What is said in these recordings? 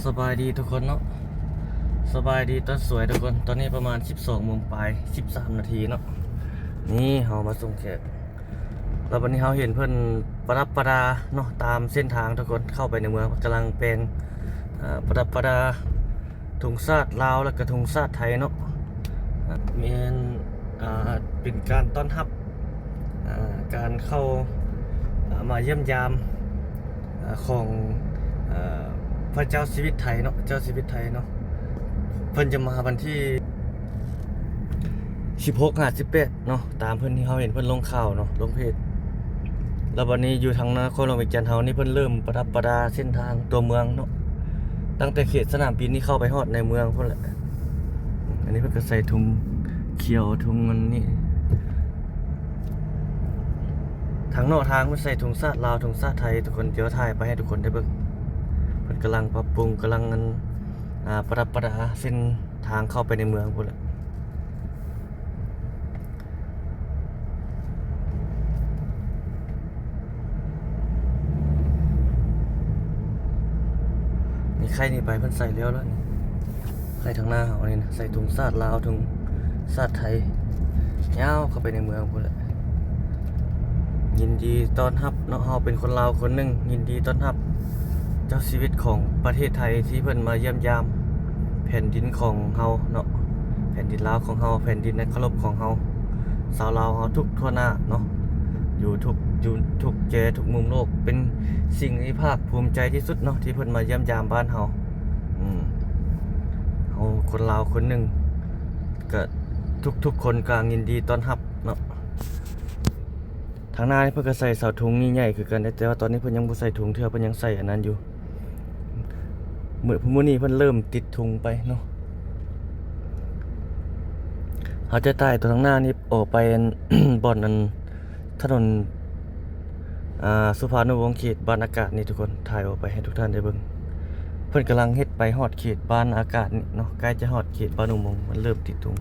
ສະບາຍດີທຸກຄົນເນາະ ສະບາຍດີຕອນສວຍທຸກຄົນ. ຕອນນີ້ປະມານສິບສອງໂມງປາຍ ສິບສາມນາທີເນາະ. ນີ້ເຮົາມາສົ່ງແຂກ ແລ້ວບັດນີ້ເຮົາເຫັນເພິ່ນປະດັບປະດາເນາະ ຕາມເສັ້ນທາງທຸກຄົນ. ເຂົ້າໄປໃນເມືອງ ເພິ່ນກຳລັງແປງ ເອີ ປະດັບປະດາ ທຸງຊາດລາວ ແລ້ວກະທຸງຊາດໄທເນາະ. ແມ່ນ ອ່າ ເປັນການຕ້ອນຮັບ ອ່າ ການເຂົ້າ ອ່າ ມາຢ້ຽມຢາມ ອ່າ ຂອງ ເອີ ພະເຈົ້າຊີວິດໄທເນາະ ເຈົ້າຊີວິດໄທເນາະ. ເພິ່ນຈະມາວັນທີສິບຫົກຫາສິບແປດເນາະ ຕາມເພິ່ນທີ່ເຮົາເຫັນເພິ່ນລົງຂ່າວເນາະ ລົງເພຈ. ແລ້ວບັດນີ້ຢູ່ທາງນະຄອນຫຼວງວຽງຈັນເຮົານີ້ ເພິ່ນເລີ່ມປະດັບປະດາເສັ້ນທາງຕົວເມືອງເນາະ ຕັ້ງແຕ່ເຂດສະໜາມບິນນີ້ເຂົ້າໄປຮອດໃນເມືອງພຸ້ນແຫຼະ. ອັນນີ້ເພິ່ນກະໃສ່ທຸງຂຽວ ທຸງອັນນີ້ ທາງນອກທາງເພິ່ນໃສ່ທຸງຊາດລາວ ທຸງຊາດໄທທຸກຄົນ. ດຽວຖ່າຍໄປໃຫ້ທຸກຄົນໄດ້ເບິ່ງ ເພິ່ນກຳລັງປັບປຸງ ກຳລັງອັນ ອ່າ ປະດັບປະດາເສັ້ນທາງເຂົ້າໄປໃນເມືອງພຸ້ນແຫຼະ. ນີ້ໄຂ່ນີ້ໄປເພິ່ນໃສ່ແລ້ວລະນີ້ ໄຂ່ທາງໜ້າເຮົານີ້ນະ ໃສ່ທຸງຊາດລາວ ທຸງຊາດໄທ ຍາວເຂົ້າໄປໃນເມືອງພຸ້ນແຫຼະ. ຍິນດີຕ້ອນຮັບເນາະ ເຮົາເປັນຄົນລາວຄົນໜຶ່ງ ຍິນດີຕ້ອນຮັບເຈົ້າຊີວິດຂອງປະເທດໄທທີ່ເພິ່ນມາຢ້ຽມຢາມແຜ່ນດິນຂອງເຮົາເນາະ ແຜ່ນດິນລາວຂອງເຮົາ ແຜ່ນດິນອັນເຄົາລົບຂອງເຮົາ ຊາວລາວເຮົາທຸກທົ່ວໜ້າເນາະ ຢູ່ທຸກ ຢູ່ທຸກແຈທຸກມຸມໂລກ. ເປັນສິ່ງທີ່ພາກພູມໃຈທີ່ສຸດເນາະ ທີ່ເພິ່ນມາຢ້ຽມຢາມບ້ານເຮົາ. ອືມ ເຮົາຄົນລາວຄົນໜຶ່ງ ກະທຸກໆຄົນກະຍິນດີຕ້ອນຮັບເນາະ. ທາງໜ້ານີ້ເພິ່ນກະໃສ່ເສົາທຸງນີ້ໃຫຍ່ຄືກັນເດ້ ແຕ່ວ່າຕອນນີ້ເພິ່ນຍັງບໍ່ໃສ່ທຸງເທື່ອ ເພິ່ນຍັງໃສ່ອັນນັ້ນຢູ່. ມື້ ມື້ນີ້ເພິ່ນເລີ່ມຕິດທຸງໄປເນາະ. ເຮົາຈະຖ່າຍຕົວທາງໜ້ານີ້ອອກໄປອັນ ບ່ອນອັນ ຖະໜົນ ອ່າ ສຸພານຸວົງ ເຂດບ້ານອາກາດນີ້ທຸກຄົນ ຖ່າຍອອກໄປໃຫ້ທຸກທ່ານໄດ້ເບິ່ງ. ເພິ່ນກຳລັງເຮັດໄປຮອດເຂດບ້ານອາກາດນີ້ເນາະ ໃກ້ຈະຮອດເຂດບ້ານອຸໂມງ ມັນເລີ່ມຕິດທຸງ.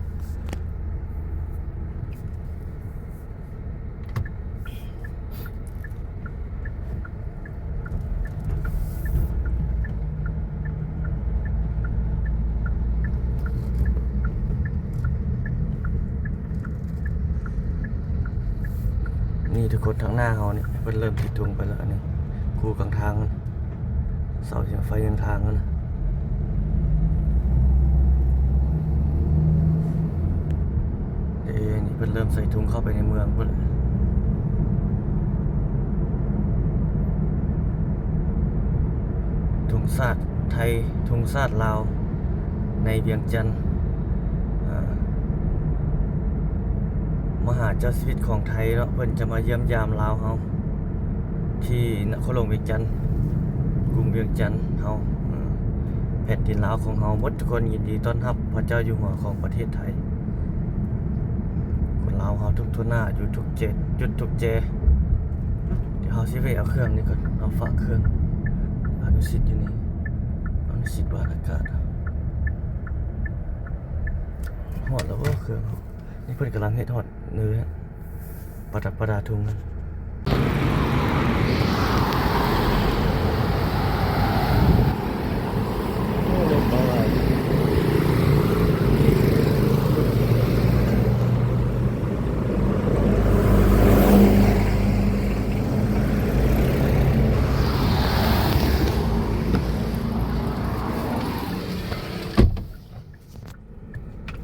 ນີ້ທຸກຄົນ ທາງໜ້າເຮົານີ້ ເພິ່ນເລີ່ມຕິດທຸງໄປແລ້ວ. ອັນນີ້ ຄູ່ກາງທາງ ເສົາໄຟກາງທາງຫັ້ນນະ. ເອີ ນີ້ເພິ່ນເລີ່ມໃສ່ທຸງເຂົ້າໄປໃນເມືອງພຸ້ນແຫຼະ. ທຸງຊາດໄທ ທຸງຊາດລາວໃນວຽງຈັນ. ອ່າ ມະຫາເຈົ້າຊີວິດຂອງໄທເນາະ ເພິ່ນຈະມາຢ້ຽມຢາມລາວເຮົາ ທີ່ນະຄອນຫຼວງວຽງຈັນ ກຸງວຽງຈັນເຮົາ ເອີ ແຜ່ນດິນລາວຂອງເຮົາໝົດທຸກຄົນ. ຍິນດີຕ້ອນຮັບພະເຈົ້າຢູ່ຫົວຂອງປະເທດໄທ. ຄົນລາວເຮົາທຸກທົ່ວໜ້າ ຢູ່ທຸກເຈັດ ຈຸດທຸກແຈ. ດຽວເຮົາຊິແວະເອົາເຄື່ອງນີ້ກ່ອນ ເອົາຝາກເຄື່ອງອະນຸສິດຢູ່ນີ້ ອະນຸສິດວານອາກາດ. ຮອດແລ້ວບໍ່ເຄື່ອງເຮົາ? ນີ້ເພິ່ນກຳລັງເຮັດຮອດເນີ ປະດັບປະດາທຸງ.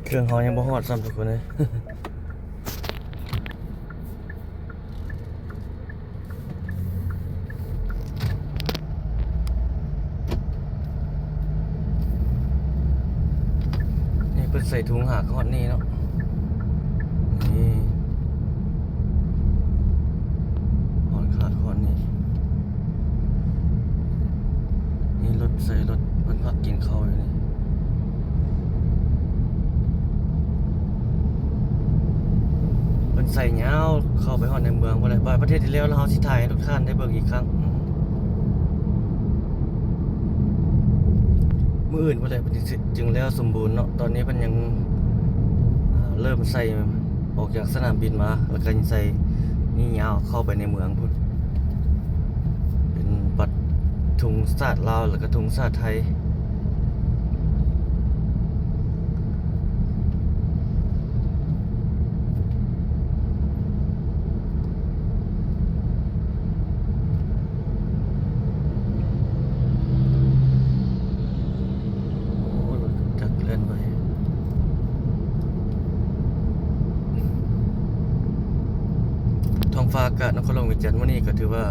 ເຄື່ອງເຮົາຍັງບໍ່ຮອດຊ້ຳທຸກຄົນເອີຍ. ນີ້ເພິ່ນໃສ່ຖົງຫາກຮອດນີ້ເນາະ. ນີ້ ຮອດຂາດຮອດນີ້. ນີ້ລົດໃສ່ລົດ ເພິ່ນພັກກິນເຂົ້າຢູ່ນີ້. ເພິ່ນໃສ່ຍາວເຂົ້າໄປຮອດໃນເມືອງພຸ້ນແຫຼະ. ໄປປະເທດທີ່ແລ້ວ ແລ້ວເຮົາຊິຖ່າຍໃຫ້ທຸກທ່ານໄດ້ເບິ່ງອີກຄັ້ງ. ມື້ອື່ນພຸ້ນແຫຼະ ເພິ່ນຊິ ຈຶ່ງແລ້ວສົມບູນເນາະ. ຕອນນີ້ເພິ່ນຍັງ ອ່າ ເລີ່ມໃສ່ ອອກຈາກສະໜາມບິນມາ ແລ້ວກໍໃສ່ນີ້ຍາວເຂົ້າໄປໃນເມືອງພຸ້ນ. ເປັນບັດທຸງຊາດລາວ ແລ້ວກໍທຸງຊາດໄທ. ຟ້າອາກາດນະຄອນຫຼວງວຽງຈັນມື້ນີ້ກໍຖືວ່າ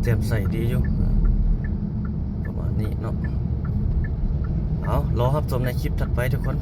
ແຈ່ມໃສດີຢູ່ ປະມານນີ້ເນາະ. ເອົາ ລໍຮັບຊົມໃນຄລິບຖັດໄປທຸກຄົນ.